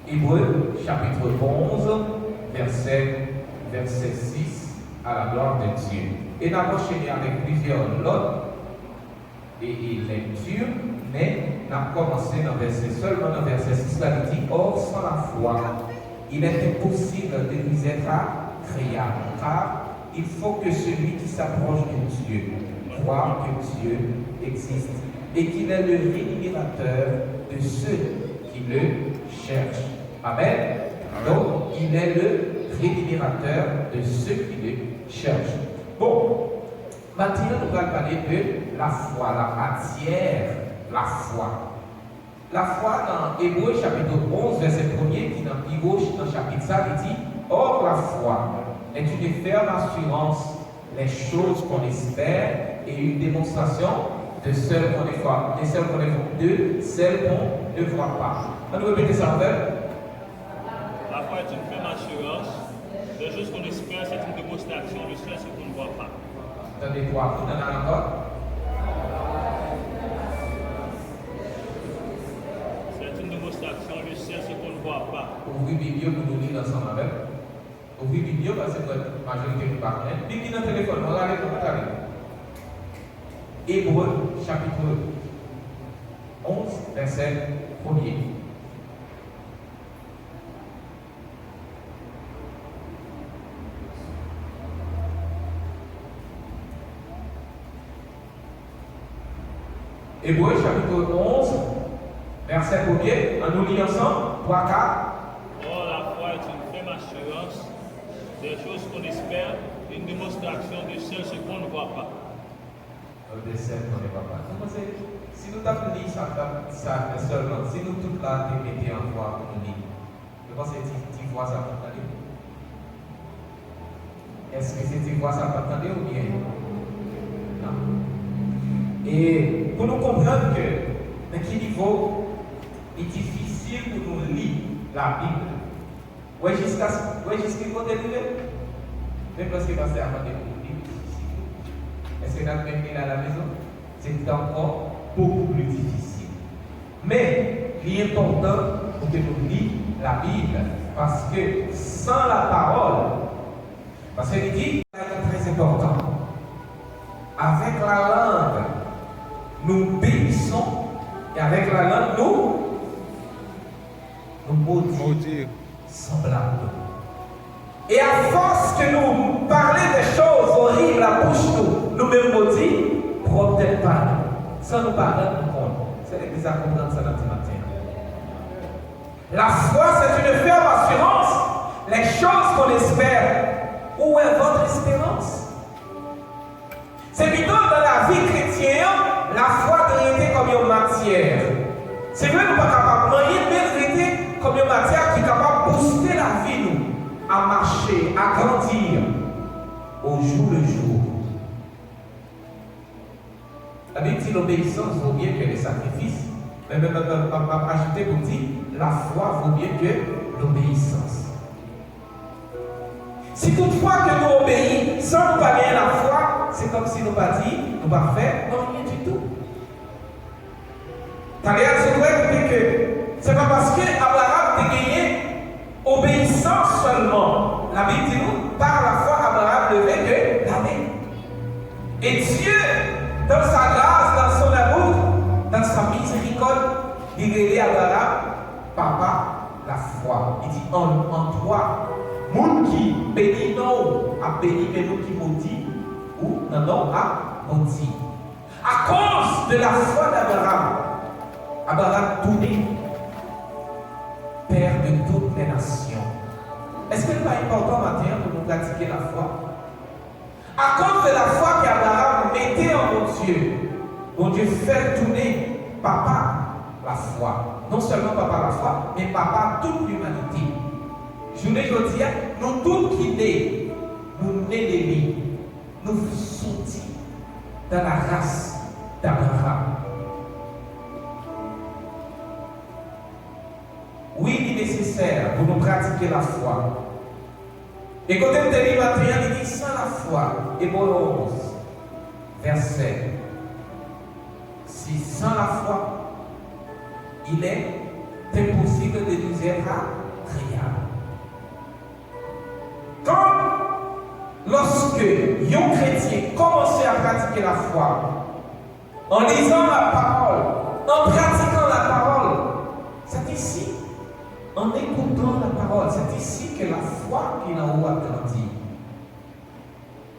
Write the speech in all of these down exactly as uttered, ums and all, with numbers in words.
Ebre, chapit onz, vèsè, vèsè sis, à la gloire de Dieu. E n ap anchene avèk plizyè lòt e, e lekti, men n ap kòmanse nan vèsè, sèlman nan vèsè sis la, li di, Or, sans la foi, il est impossible de lui être agréable, car il faut que celui qui s'approche de Dieu croit que Dieu existe et qu'il est le rémunérateur de ceux qui le cherchent. Amen. Amen. Donc, il est le rémunérateur de ceux qui le cherchent. Bon, maten an, nou pral pale de lafwa, la matyè lafwa. Lafwa nan Ebre chapit onz, vèsè premye, ki nan pi wo nan chapit sa, li di, Or, la foi est une ferme assurance, les choses qu'on espère et une démonstration de celles qu'on ne voit, de celles qu'on ne voit, de celles qu'on ne voit pas. Ann repete sa avè m. La foi est une ferme assurance. Les choses qu'on espère, c'est une démonstration de celles qu'on ne voit pas. Tande twa moun, ann al ankò. C'est une démonstration de celles qu'on ne voit pas. Ouvri Bib yo pou nou li l ansanm avè m. Ouvri Bib yo, paske mwen, majorite nou pa konnen. Bib ki nan telefòn nou, rale l, rale l. Ebre, chapit onz, vèsè premye. Ebre, chapit onz, vèsè premye, ann nou li ansanm, twa, kat. Or, la foi est une ferme assurance des choses qu'on espère, une démonstration de celles qu'on ne voit pas. Yo te sèl konnen papa. Nou panse, si nou t ap li sa, t ap, sa sèlman, si nou tout la te mete an vwa pou nou li, nou panse ti, ti vwa sa p ap tande? Èske se ti vwa sa p ap tande oubyen? Non. E pou nou konprann ke nan ki nivo li difisil pou nou li Labib, Wè jiska, wè jis ki kote l rive? Men prèske pastè a mande pou nou li, li difisil. Èske n ap menm li l alamezon? Se t ankò bokou pli difisil. Men, li enpòtan pou ke nou li Labib, paske san lapawòl, paske li di, bagay ki trè enpòtan. Avèk lalang, nou benison, e avèk lalang, nou, nou modi. Modi. Sanblab nou. E afòs ke nou pale de choz orib a bouch nou, nou menm modi pwòp tèt pa nou, san nou pa rann nou kont. Se legliz la konprann sa n ap di maten an. La foi, c'est une ferme assurance, les choses qu'on espère. Où est votre espérance? Se pito nan lavi kretyen an, lafwa dwe rete kòm yon matyè. Se vre nou pa kapab manyen, men l rete kòm yon matyè ki kapab bouste lavi nou, a mache, a grandi, au jour le jour. Labib di lobeyisans vo mye ke le sakrifis. Men, men, men, men, m ap ajoute pou di, lafwa vo mye ke lobeyisans. Si toutfwa ke nou obeyi san nou pa genyen lafwa, se kòmsi nou pa di, nou pa fè anyen ditou. Talè a, se vre, kote ke se pa paske Abraram te genyen obeyisans sèlman. Labib di nou, par la foi, Abraham leve de la mè. Et Dieu, dans sa grâce, dans son amour, dans sa miséricorde, li rele Abraram papa lafwa. Li di, an, an twa, moun ki beni nan w ap beni, men moun ki modi ou nan nan w ap modi. À cause de la foi d'Abraham, Abraham tounen père de toutes les nations. Èske l pa enpòtan maten an pou nou pratike lafwa? Akoz de lafwa ke Abraham mete an Bondye, Bondye fè l tounen papa lafwa. Non sèlman papa lafwa, men papa tout limanite. Jounen jodi a, nou tout ki ne, nou ne de li. Nou soti dans la race d'Abraham. Wi, li nesesè pou nou pratike lafwa. E kote m te li maten an, li di, sans la foi, Ebre onz, vèsè sis, sans la foi, il est C'est impossible de nous être agréable. Quand, lorsque yon kretyen kòmanse a pratike lafwa, en lisant la parole, en pratiquant la parole, c'est ici, en écoutant la parole, c'est ici que la foi qu'il a en haut a grandi.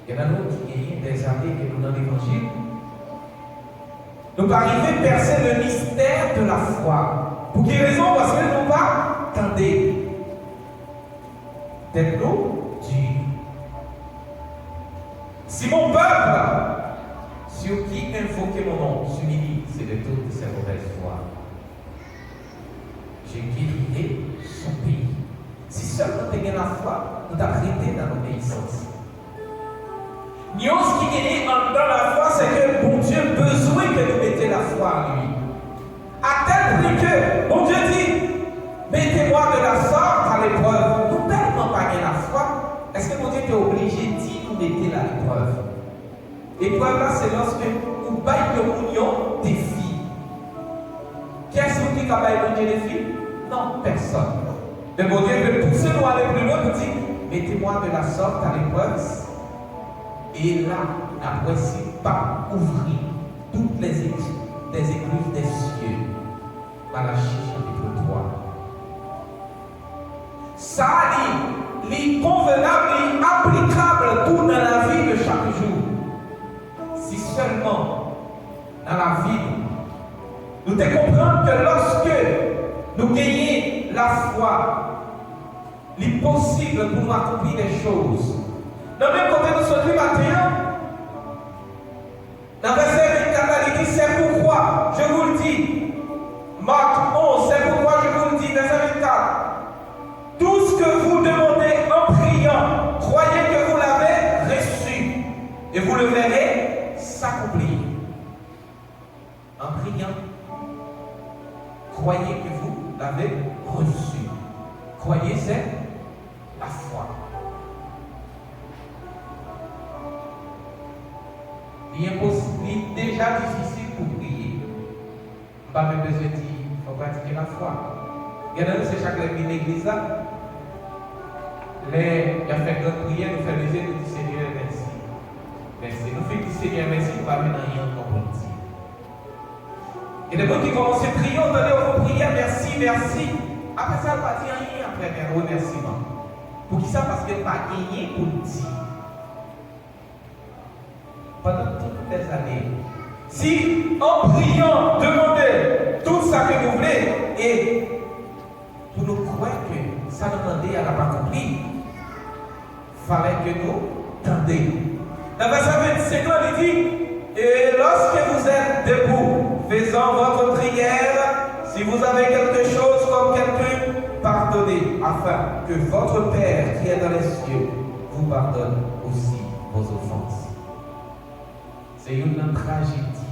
Gen nan nou ki genyen dèzane ke nou nan levanjil. Nou pa rive pèse le mistè de la fwa. Pou ki rezon? Paske nou pa tande. Tèt nou di, si mon peuple, sur qui invoquer mon nom, s'humilie, se de toutes ses mauvaises voies. Je guérirai son pays. Si sèlman te gen lafwa, nou t ap rete nan lobeyisans. Nyans ki genyen anndan lafwa, se ke Bondye bezwen ke nou mete lafwa an li. A tèl pwen ke Bondye di, mettez-moi de la sorte à l'épreuve. Nou tèlman pa gen lafwa, èske Bondye te oblije di nou mete l a leprèv? Eprèv la, se lòske ou bay yon moun yon defi. Kiyès moun ki ka bay Bondye defi? Non, pèsòn. Men Bondye vle pouse nou ale pli lwen pou di, mettez-moi de la sorte à l'épreuve. E la, n ap wè si l p ap ouvri toutes les écluses, les écluses des cieux. Malachie chapitre trois. Sa a li, li konvenab, li aplikab tou nan lavi de chak jou. Si sèlman nan lavi nou, nou te konprann ke lòske nou genyen lafwa, li posib pou nou akonpli de choz. Nan menm kote nou sot li maten an, nan vèsè vennkat la, li di, c'est pourquoi je vous le dis. Marc onze, c'est pourquoi je vous le dis, vèsè vennkat. Tout ce que vous demandez en priant, croyez que vous l'avez reçu, et vous le verrez s'accomplir. En priant, croyez que vous l'avez reçu. Croyez, c'est la foi. Li enpos-, li deja difisil pou priye. M pa menm bezwen di, fò pratike lafwa. Gen nan nou, se chak lè n vin legliz la, lè y ap fè gran priyè, nou fèmen je, nou di, Senyè, mèsi. Mèsi. Nou fin di Senyè mèsi, nou pa jwenn anyen ankò pou n di. Gen de moun ki kòmanse priye, w tande yo fè priyè, mèsi, mèsi. Apre sa, yo pa di anyen apre remèsiman. Poukisa? Paske l pa genyen pou l di. Pandan tout lèzane, si an priyan, demande tout sa ke nou vle, e pou nou kwè ke sa nou mande a l ap akonpli, falè ke nou tande. Nan vèsè vennsenk lan, li di, et lorsque vous êtes debout, faisant votre prière, si vous avez quelque chose comme quelqu'un, pardonnez, afin que votre Père qui est dans les cieux vous pardonne aussi vos offenses. Se youn nan trajedi